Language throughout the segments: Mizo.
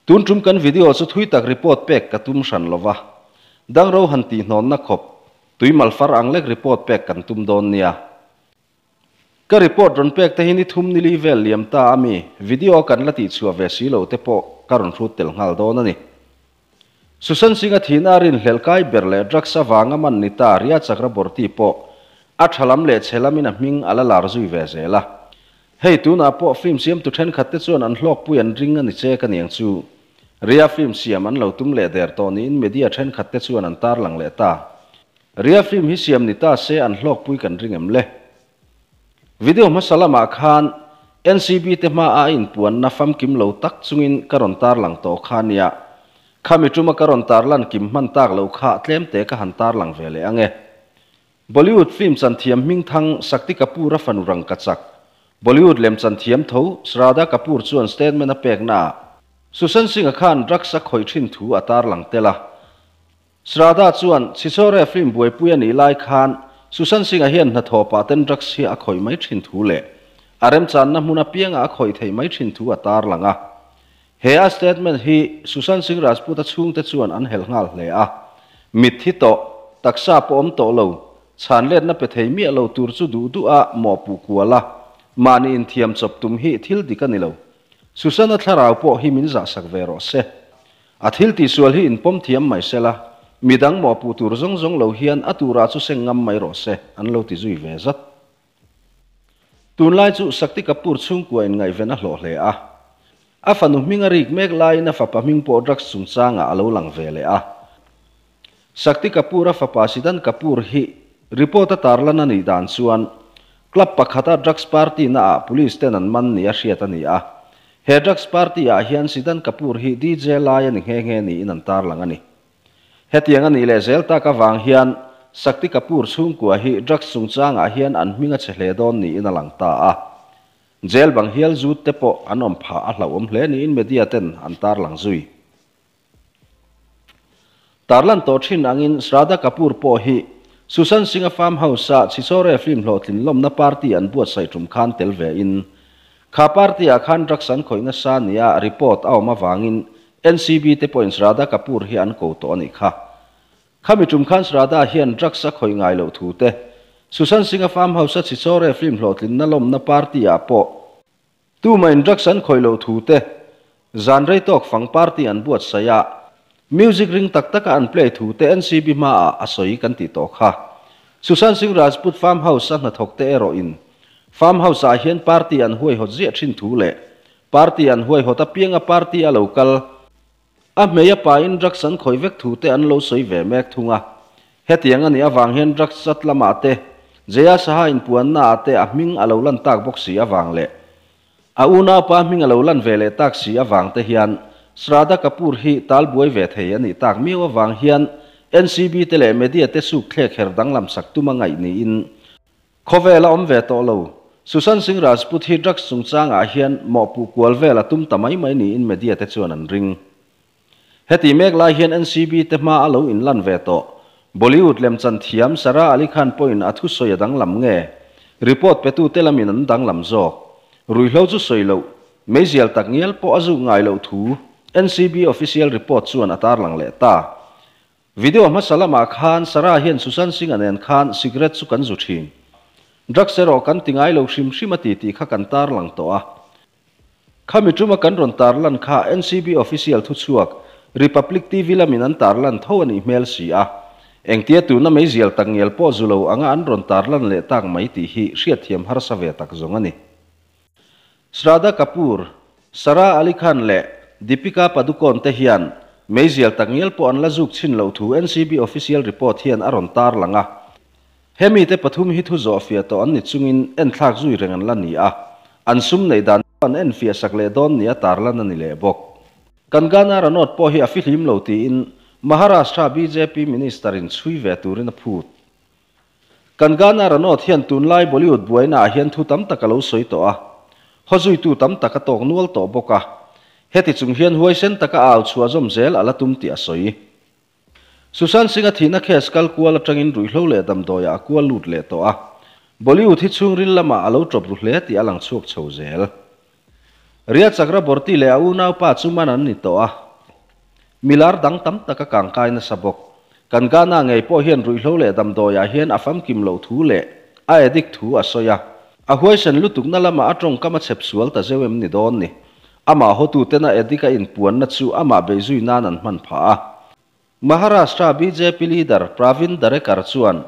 Tun tum kan video chu thui tak report pek ka tum hran lova, dangro han tihnawnna khawp tuimal far ang lek report pek kan tum dawn nia. Ka report rawn pek te hi ni thum ni li vel liam ta a mi, video kan la tihchhuah ve si lo te pawh ka rawn hrut tel nghal dawn a ni. Sushant Singh-a thihna a rinhlelh kai ber leh drugs avanga man ni ta Rhea Chakraborty pawh a tha lam leh chhe lamin a hming a la lar zui ve zel a. Hei tunah pawh film siamtu thenkhat te chuan an hlawkpui an ring a ni che ka niang chu. Rhea film siam an lo tum leh der tawh niin media thenkhat te chuan an tarlang leh ta. Rhea film hi siam ni ta se an hlawkpui kan ring em le? Video hmasa lamah khan NCB te hma a inpuanna famkim lo tak chungin ka rawn tarlang tawh kha nia. Khami tuma ka rawn tarlan kim hman tak loh kha tlemte ka han tarlang ve leh ang e. Bollywood film chanthiam hmingthang Shakti Kapoor a fanu rangkachak Bollywood lem chanthiam tho Shraddha Kapoor chuan statement a peknaah Sushant Singh-a khan drugs a khawih thin thu a tarlang tel a. Shraddha chuan Chhichhore film buaipui a nih lai khan Sushant Singh-a hian hnathawh pah ten drugs hi a khawih mai thin thu leh a remchanna hmun apianga a khawih theih mai thin thu a tarlang a. He a statement hi Sushant Singh Rajput-a chhungte chuan an helh nghal hle a. Mitthi tawh, taksa pawh awm tawh lo, chhan letna pe thei miah lo tur chu duh duh a mawhpuh kual a, mahni inthiam chawp tum hi thil dik a ni lo. Sushant-a thlarau pawh hi min zahsak ve rawh se. A thil tihsual hi inpawm thiam mai sela, midang mawhpuh tur zawng zawng lo hian a turah chu seng ngam mai rawh se, an lo ti zui ve zat. Tunlai chu Shakti Kapoor chhungkua inngaihven a hlawh hle a. A fanu hming a rik mek laiin a fapa hming pawh drugs chungchangah a lo lang ve leh a. Shakti Kapoor a fapa Siddhant Kapoor hi report a tarlan a nih dan chuan club pakhata drugs party naah police ten an man nia hriat a ni a. He drugs party ah hian Siddhant Kapoor hi DJ lai a ni nghe nghe niin an tarlang a ni. Hetiang a nih leh zel tak avang hian Shakti Kapoor chhungkua hi drugs chungchangah hian an hming a chhe hle dawn niin a lang ta a. Jail bang hial zut te pawh an awm phah a hlauhawm hle niin media ten an tarlang zui. Tarlan tawh thin angin Shraddha Kapoor pawh hi Sushant Singh-a farm house-a Chhichhore film hlawhtlin lawmna party an buatsaih tum khan tel ve in kha party-ah khan drugs an khawih nasa nia report a awm avangin NCB te pawhin Shraddha Kapoor hi an ko tawh a nih kha. Khami tum khan Shraddha hian drugs a khawih ngai loh thu te Sushant Singh-a farm house-a Chhichhore film hlawhtlinna lawmna party-ah pawh Tuma in drugs an khawih loh thu te, zan rei tawk fang party an buatsaih a, music ring tak taka an play thu te NCB hmaah a sawi kan tih tawh kha. Sushant Singh Rajput farm house a hnathawk te erawh in farm house ah hian party an huaihawt ziah thin thu leh party an huaihawt apianga party a lo kal A hmei a pain drugs an khawih vek thu te an lo sawi ve mek thung a. Hetiang a nih avang hian drugs zat lamah te, Jaya Saha inpuanna ah te a hming a lo lan tak bawk si avang leh a unaupa hming a lo lan ve leh tak si avang te hian Shraddha Kapoor hi tal buai ve thei a nih tak miau avang hian NCB te leh media te suk thlek her danglam sak tum a ngaih niin Khawvel a awm ve tawh lo. Sushant Singh Rajput hi drugs chungchangah hian mawhpuh kual vel a tum ta mai mai niin media te chuan an ring. Heti mek lai hian NCB te hma a lo inlan ve tawh. Bollywood lemchan thiam Sara Ali Khan pawhin a thusawi a danglam nge? Report petute lamin an danglam zawk. Ruihhlo chu sawi loh, meizial tak ngial pawh a zuk ngai loh thu NCB official report chuan a tarlang leh ta. Video hmasa lamah khan Sarah hian Sushant Singh-a nen khan cigarette chu kan zu thin. Drugs erawh kan ti ngai lo hrim hrim a ti tih kha kan tarlang tawh a. Khami tuma kan rawn tarlan kha NCB official thuchhuak Republic TV lamin an tarlan tho a nih hmel si a. Engtia tuna meizial tak ngial pawh zu lo anga an rawn tarlan leh tak mai tih hi hriatthiam harsa ve tak zawng a ni. Shraddha Kapoor, Sara Ali Khan leh Deepika Padukone te hian meizial tak ngial pawh an la zuk chhin loh thu NCB official report hian a rawn tarlang a. Hemi te pathum hi thu zawh fiah tawh an ni chungin enthlak zui reng an la ni a, an sum neih dan pawh an enfiah sak leh dawn nia tarlan a ni leh bawk. Kangana Ranaut pawh hi a fihlim lo tiin Maharashtra bjp minister-in chhui ve turin a phut. Kangana Ranaut hian tunlai Bollywood buainaah hian thu tam tak a lo sawi tawh a, hawzuitu tam tak a tawk nual tawh bawk a. Heti chung hian huaisen taka a au chhuah zawm zel a la tum tih a sawi. Sushant Singh-a thihna case kal kual atangin ruihhlo leh damdawiah a kual lut leh tawh a, Bollywood hi chhungril lamah a lo tawp ru hle tih a lang chhuak chho zel. Rhea Chakraborty leh a unaupa chu man an ni tawh a, milar dang tam tak a kangkai nasa bawk. Kan Ghana ngei pawh hian ruihhlo leh damdawiah hian a famkim loh thu leh a addict thu a sawi a. A huaisen lutukna lamah a tawngkam a chhep sual ta zeuh em ni dawn ni. Amah hotuten a addict a inpuanna chu amah beihzui nan an hman phah a. Maharashtra bjp leader Pravin Darekar chuan,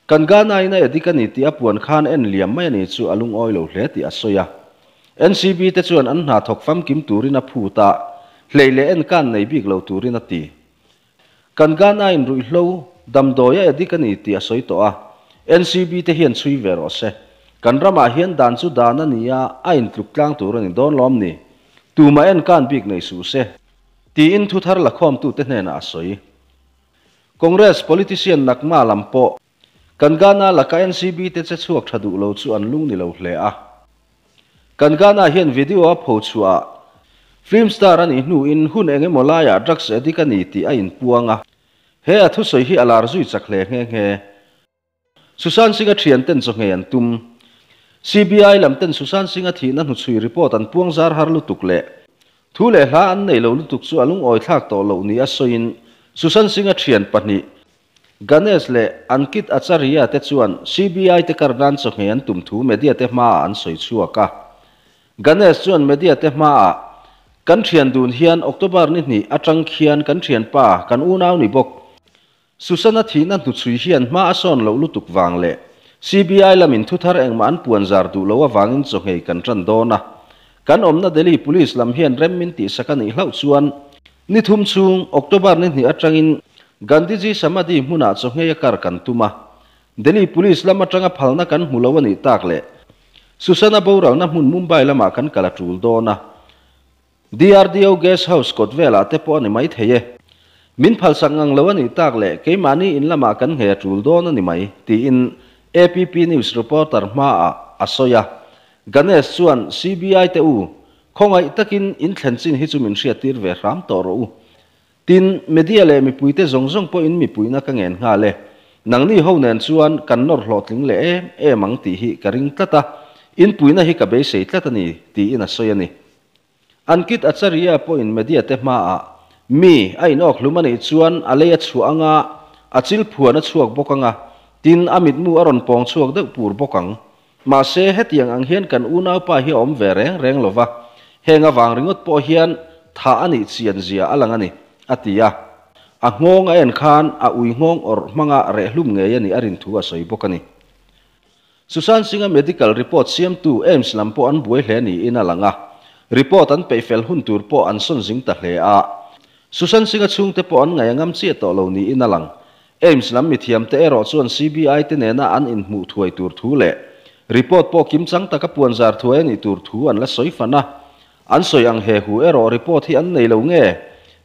Kan Ghana-in a addict a ni tih a puan khan en liam mai a ni chu a lungawi lo hle tih a sawi a. NCB te chuan an hna thawk famkim turin a phut a, hlei leh enkan nei bik lo turin a ti. Kan Ghana-in ruihhlo, damdawi a addict a ni tih a sawi tawh a, NCB te hian chhui ve rawh se. Kan ramah hian dan chu dan a ni a, a intluk tlang tur a ni dawn lawm ni? Tumah enkan bik nei suh se. Tiin thu thar lakhawmtute hnenah a sawi. Congress politician Nagma lam pawh kan Ghana laka NCB te che chhuak tha duh lo chu an lung ni lo hle a. Kan Ghana hian video a pho chhuah ah film star a nih hnuin hun eng emaw laiah drugs addict a ni tih a inpuang a. He a thusawi hi a lar zui chak hle nghe nghe. Sushant Singh-a thian ten chawhngei an tum. CBI lam ten Sushant Singh-a thihna hnuchhui report an puang zar har lutuk leh thu leh hla an nei lo lutuk chu a lungawi thlak tawh loh ni a sawiin Sushant Singh-a thian pahnih Ganesh leh Ankit Acharya te chuan CBI te kar nan chawhngei an tum thu media te hmaah an sawi chhuak a. Ganesh chuan media te hmaah, Kan thian dun hian October ni hnih atang khian kan thianpa, kan unau ni bawk, Susan-a thihna hnuchhui hian hma a sawn loh lutuk vang leh CBI lamin thuthar engmah an puan zar duh loh avangin chawhngei kan tan dawn a. Kan awmna Delhi Police lam hian rem min tihsak a nih hlauh chuan ni thum chhung, October ni hnih atangin Gandhiji Samadhi hmunah chawhngei a kar kan tum a. Delhi Police lam atanga phalna kan hmu lo a nih tak leh Susan-a boralna hmun Mumbai lamah kan kal a tul dawn a. DRDO Guest House kawt velah te pawh a ni mai thei e. Min phalsak ngang lo a nih tak leh keimahni in lamah kan nghei a tul dawn a ni mai, tiin APP News reporter hmaah a sawi a. Ganesh chuan CBI te u, khawngaih takin in thlen chin hi chu min hriattir ve hram tawh rawh u. Tin, media leh mipuite zawng zawng pawhin mipuina ka ngen nghal e. Nangni ho nen chuan kan nawr hlawhtling leh em em ang tih hi ka ring tlat a, inpuina hi ka beisei tlat a ni, tiin a sawi a ni. Ankit Acharya pawhin media te hmaah mi a inawk hlum a nih chuan a lei a chhuah anga, a chil phuan a chhuak bawk anga, tin a mitmu a rawn pawng chhuak deuh pur bawk ang. Mahse, hetiang ang hian kan unaupa hi a awm ve reng reng lova, heng avang ringawt pawh hian thah a nih chian zia a lang a ni, a ti a. A nghawng a en khan a ui nghawng awrh hmanga reh hlum ngei a nih a rin thu a sawi bawk a ni. Sushant Singh-a medical report siamtu AIIMS lam pawh an buai hle niin a lang a, report an peih fel hun tur pawh an sawn zing ta hle a. Sushant Singh-a chhungte pawh an ngaih a ngam chiah tawh lo niin a lang. AIIMS lam mithiamte erawh chuan CBI te nena an inhmuh thuai tur thu leh report pawh kimchang taka puanzar thuai a nih tur thu an la sawi fan a. An sawi ang he hu erawh report hi an nei lo nge?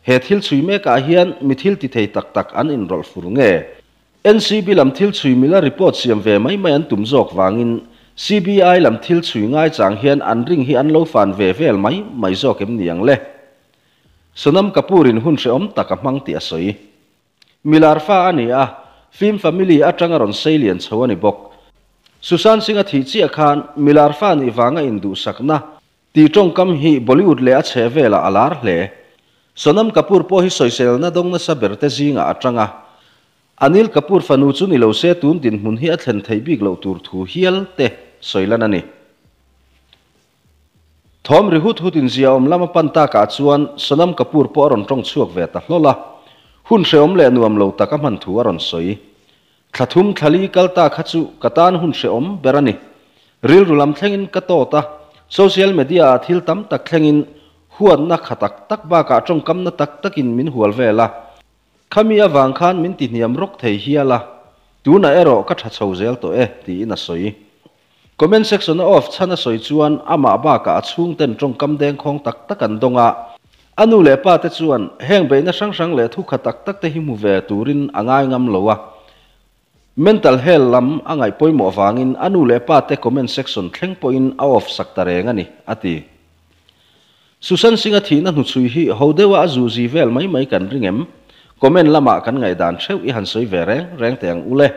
He thil chhui mekah hian mi thil ti thei tak tak an inrawlh fur nge? NCB lam thil chhui mila report siam ve mai mai an tum zawk vangin CBI lam thil chhui ngai chang hian an ring hi an lo fan ve vel mai mai zawk em ni ang le? Sonam Kapoor in hun hrehawm tak a hmang tih a sawi. Milar fa a ni a, film family atanga rawn sei lian chho a ni bawk. Sushant Singh a thih chiah khan milar fa nih vanga induhsakna Tih tawngkam hi Bollywood leh a chheh velah a lar hle. Sonam Kapoor pawh hi sawiselna dawng nasa ber te zingah a tang a. Anil Kapoor fanu chu ni lo se tun dinhmun hi a thlen theih bik loh tur thu hial te sawi lan a ni. Thawm ri hut hut in zia awm lama pan takah chuan Sonam Kapoor pawh a rawn tawng chhuak ve ta hlawl a. Hun hrehawm leh nuam lo tak a hman thu a rawn sawi. Thla thum thla li kal ta kha chu ka tan hun hrehawm ber a ni. Rilru lam thlengin ka tawt a, social media ah thil tam tak thlengin huatna kha tak tak bakah tawngkamna tak takin min hual vel a. Khami avang khan min tihniam rawk thei hial a, tunah erawh ka tha chho zel tawh e, tiin a sawi. Comment section a off chhan a sawi chuan amah bakah a chhungten tawngkam dengkhawng tak tak an dawng a. A nu leh pa te chuan heng beihna hrang hrang leh thukha tak tak te hi hmu ve turin a ngai ngam lo a. Mental health lam a ngaih pawimawh vangin a nu leh pa te comment section thleng pawhin a off sak ta reng a ni, a ti. Sushant Singh-a thihna hnuchhui hi ho deuha a zuzi vel mai mai kan ring em? Comment lamah kan ngaihdan theuh i han sawi ve reng reng teh ang u le.